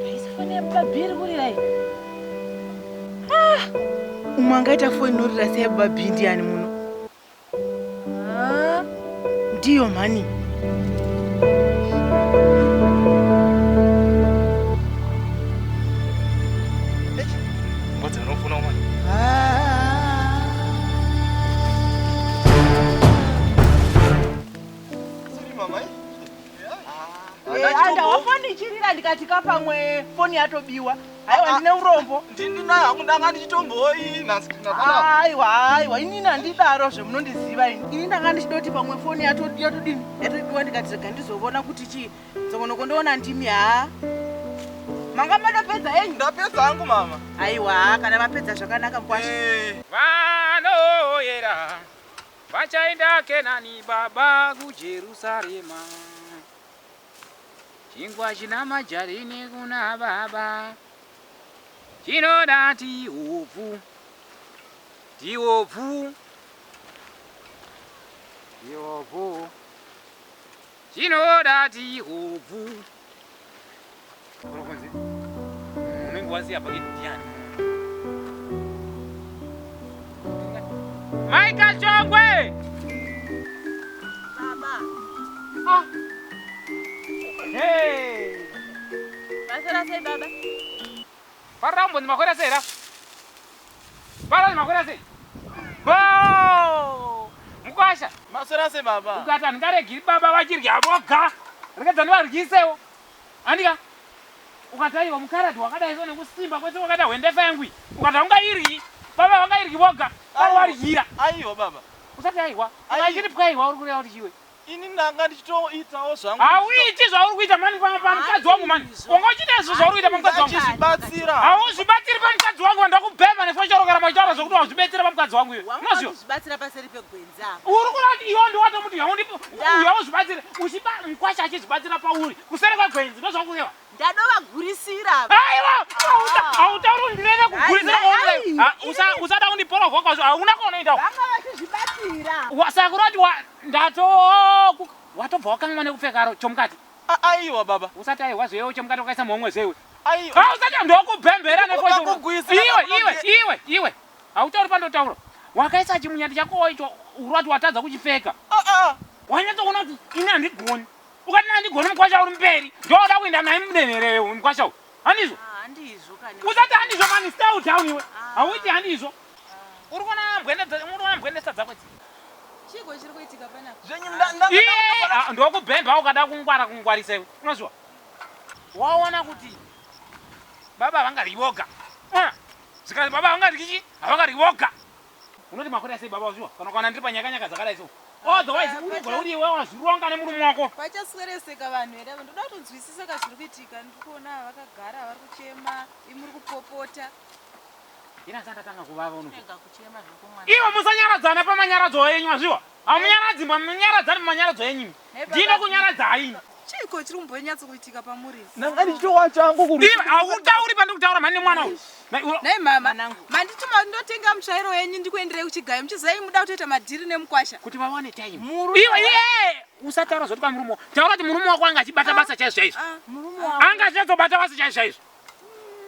Haisi foni yababa iri kurira iyi. Ah! Umwe angaita foni inorira seyababa B ndiani muno? Ah, ndiyo mhani. Ngozi unofuna umani. Sorry mama. Eh, anda wafoni ichirira ndikati ka pamwe foni yatobiwa. Aiwa ndine urombo. Ndini nayo hangu ndanga ndichitomboi nhasi ndinakana. Aiwa aiwa inini handidaro zvemunondiziva ini. Ini ndanga ndichida kuti pamwe foni yatodini yatobiwa ndikati rega ndizovona kuti chii. Dzokonoko ndoona ndimi haa. Manga madopedza henyu? Ndapedza hangu mama. Aiwa kana mapedza zvakanaka mukwasha. Eh. Vanoyera vachaenda Kenani baba kuJerusarema. Chingwa china majarini kuna baba chinoda tiupfu tiupfu tiupfu chinoda tiupfu. Unokunzi unenge wasiya bhaketi ndiani? Michael Chongwe! Baba. Ah. Hey! Maswera sei baba? Parira kumbonzi makwera sei ra? Parira makwera sei? Oh! Mukwasha, Maswera sei baba. ukati handingaregi baba vachirya voga. Regedza ndivaryisewo. Andika? Ukati aiwa mukaradhi wakadai so nekusimba kwese kwakaita hwendefa yangu iyi. Ukati haungairyi. Baba vangairyi voga. Vari waryira. Aiwa baba. Usati aiwa. Aiwa. Achiti pwaiwa uri kureva kuti chiwe. Ini ndanga ndichitoitawo zvangu. Hauiti zvauri kuita mani pamukadzi wangu mani. Wanga uchiita izvo zvauri kuita pamukadzi wangu. Ndachizvibatsira. Hauzvibatsiri pamukadzi wangu vandakubhema nefoshoro kana machitaura zvokuti wauzvibetsera pamukadzi wangu iwe. Unoziva? Zvibatsira paseri pegwenzi apa. Uri kuda kuti iwe ndiwatomuti hauzvibatsiri uchiba mukwasha achizvibatsira pauri kuseri kwegwenzi ndozvakureva. Ndadovagurisira. Aiwa hautauri kuti ndinoenda kugurisira Ai, ai, kwauri. Usada kundiporovha kwazvo hauna kwaunoendawo. Vanga vachizvibatsira. Saka kureva kuti ndato watobva wakanganwa nekupfeka chomukati. Aiwa baba. Usati aiwa zvewe chomukati wakaisa muhomwe zvewe. Aiwa. Ah, usati ndokubhembera nefoshoro. Ndakugwisira, Iwe iwe ndakugwi- iwe iwe. Hautauri pandotaura. Wakaisa chimunyati chako icho urati watadza kuchipfeka. Ah ah. Wanyatsoona kuti ini handigoni. Ukati handigoni mukwasha uri mberi. Ndoda kuenda naye mudenhere mukwasha uyu. Handizvo? Handizvo kani. Usati handizvo mani style down iwe. Hauiti handizvo. Uri kuona mbwende uri kuona mbwendesa dzako idzi. Chiko chiri kuitika panapa? Zvenyu ndanga Iye ah, ndokubhemba ukada kungwara kungwarisa iwe. Unozwa? Waona kuti baba vangaryi voga. Ona. Zvikanzi baba vangaryi chi? Havangaryi voga. Unoti makore sei baba wazviwa? Kana ukaona ndiri panyakanyaka dzakadai so. Otherwise uri uri iwe wazvironga nemurume wako. Pachaswereseka vanhu here ava? Ndoda kutonzwisisa ka zviri kuitika. Ndiri kuona vakagara vari kuchema, imi muri kupopota. Ina ndatanga kuvava uno. Rega kuchema zvako mwana. Iwe musanyaradzana pamanyaradzo enyu azviwa. Hamunyaradzi munyaradzani pamanyaradzo enyu. Ndino kunyaradzai. Chiko chiri kumbonyatso kuitika pamuri? Ndanga ndichitowacha hangu kuri. Iwe hautauri pandiri kutaura mhani nemwana uyu. Nhai mama, Mwanangu. mandituma ndinotenga mutsvairo wenyu ndikuenderei kuchigayo muchizai muda kutoita madhiri nemukwasha. Kuti vawane time. Murume Iwe iye usataura zvoti pamurume wako. Taura kuti murume wako anga achibata basa chaizvo chaizvo. Ah, Murume wako. Anga achinyatsobata basa chaizvo chaizvo.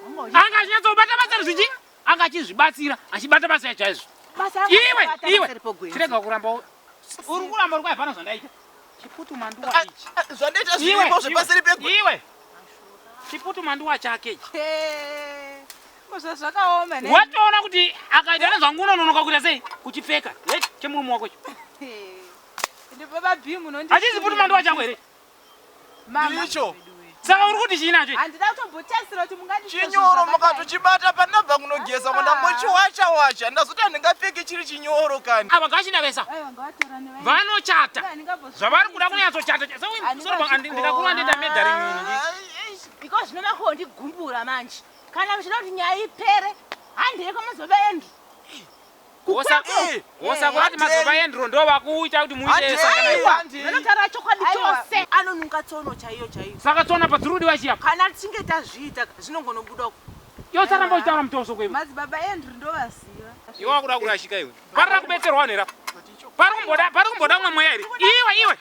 Wanga uchi- Anga achinyatsobata basa zvichi? Anga achizvibatsira achibata basa chaizvo. Basa ranga Iwe rakabata iwe paseri pegwenzi. chirega kuramba uri kuramba uri kwai hapana zvandaita. Chiputu manduwa ichi. Zvandaita Iwe zviripo zvepaseri pegwe. iwe. Chiputu manduwa chake ichi. He. Ko zvazvakaoma ne. Watoona kuti akaita nezvangu unononoka kuita sei? Kuchipfeka. Ye chemurume wako icho. Ndi baba B munondi. Hachizi putu manduwa chako here? Mama. Ndicho. Saka uri kuti chii nacho ichi? Handida kutombotarisira kuti munganditira zvinhu Chinyoro zvakadai. mukatochibata pandabva kunogeza ko ndambochiwacha wacha. Ndazoti handingapfeki chiri chinyoro kani. Ava ngavachindavesa. Aiwa ngavatorane vaende. Vanochata. Handingambozvi- Zvavari kuda kunyatsochata. Ndikakura ndoita medhari nini. Because zvino makondigumbura manje. Kana muchida kuti nyaya ipere, handei kwamadzibaba Andrew. Eh, Wosa kurati madzibaba Andrew ndo vakuita kuti muite Handei. sangano. Aiwa. Handei. Vanotaura chokwadi Aiwa. chose. Anonunga tsono chaiyo chaiyo. Saka tsona padziri kudiwa chiya. Kana tichinge tazviita zvinongonobuda uko. Iwe usaramba uchitaura mutoso kwewe. Madzibaba Andrew ndovaziva. Iwe wakuda kurashika iwe. Parira kubetserwa vanhu here apa? Pari kumboda pari kumboda umwe mweya here? Iwe iwe.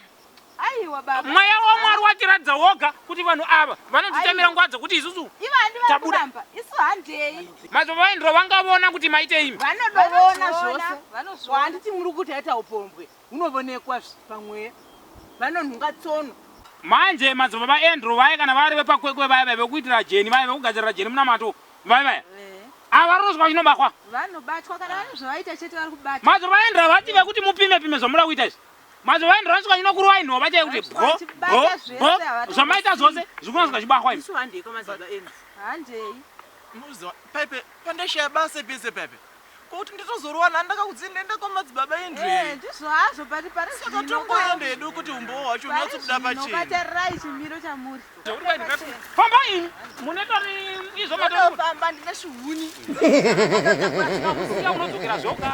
Aiwa baba. Mweya waMwari watiratidza woga kuti vanhu ava vanotitamira nguva dzekuti isusu Ivo handi vari Tabuda. kuramba. Isu handei. Madzibaba vaendro vangavona kuti maite imi. Vanodovona Vanozviona, zvose. Vanozviona. Wanditi muri kuti aita upombwe hunovonekwa pamweya. Vanonhunga tsono. Manje madzibaba Andrew vaye kana vari vepakwekwe vaya vaya vekuitira jeni vaya vekugadzirira jeni munamato vaya vaya. Eh. Ava rinosvika vachinobatwa. Vanobatwa kana vane zvavaita chete vari kubatwa. Madzibaba Andrew havati vekuti mupime pime zvamuda kuita izvi. Madzibaba Andrew vanosvika vachinokuruwai nhova chaiyo kuti bho Vachibata bho zvese, bho havatombosiyi. zvamaita zvose zvikunasvika zvichibahwa imi. Isu handei kwamadzibaba Andrew. Handei. Munoziva paipe pandashaya basa pese paipe kokuti nditozorowana ndakakudzi ndenda kwamadzibaba Eh, Andrew. ndizvo hazvo but pari Saka zvino tongoenda hedu kuti umbowo hwacho pari unyatsobuda zvino pachena. katarirai chimiro chamuri. Famba imi munetori izvo matori Ndinofamba ndine zvihuni. unodzokera zvoga.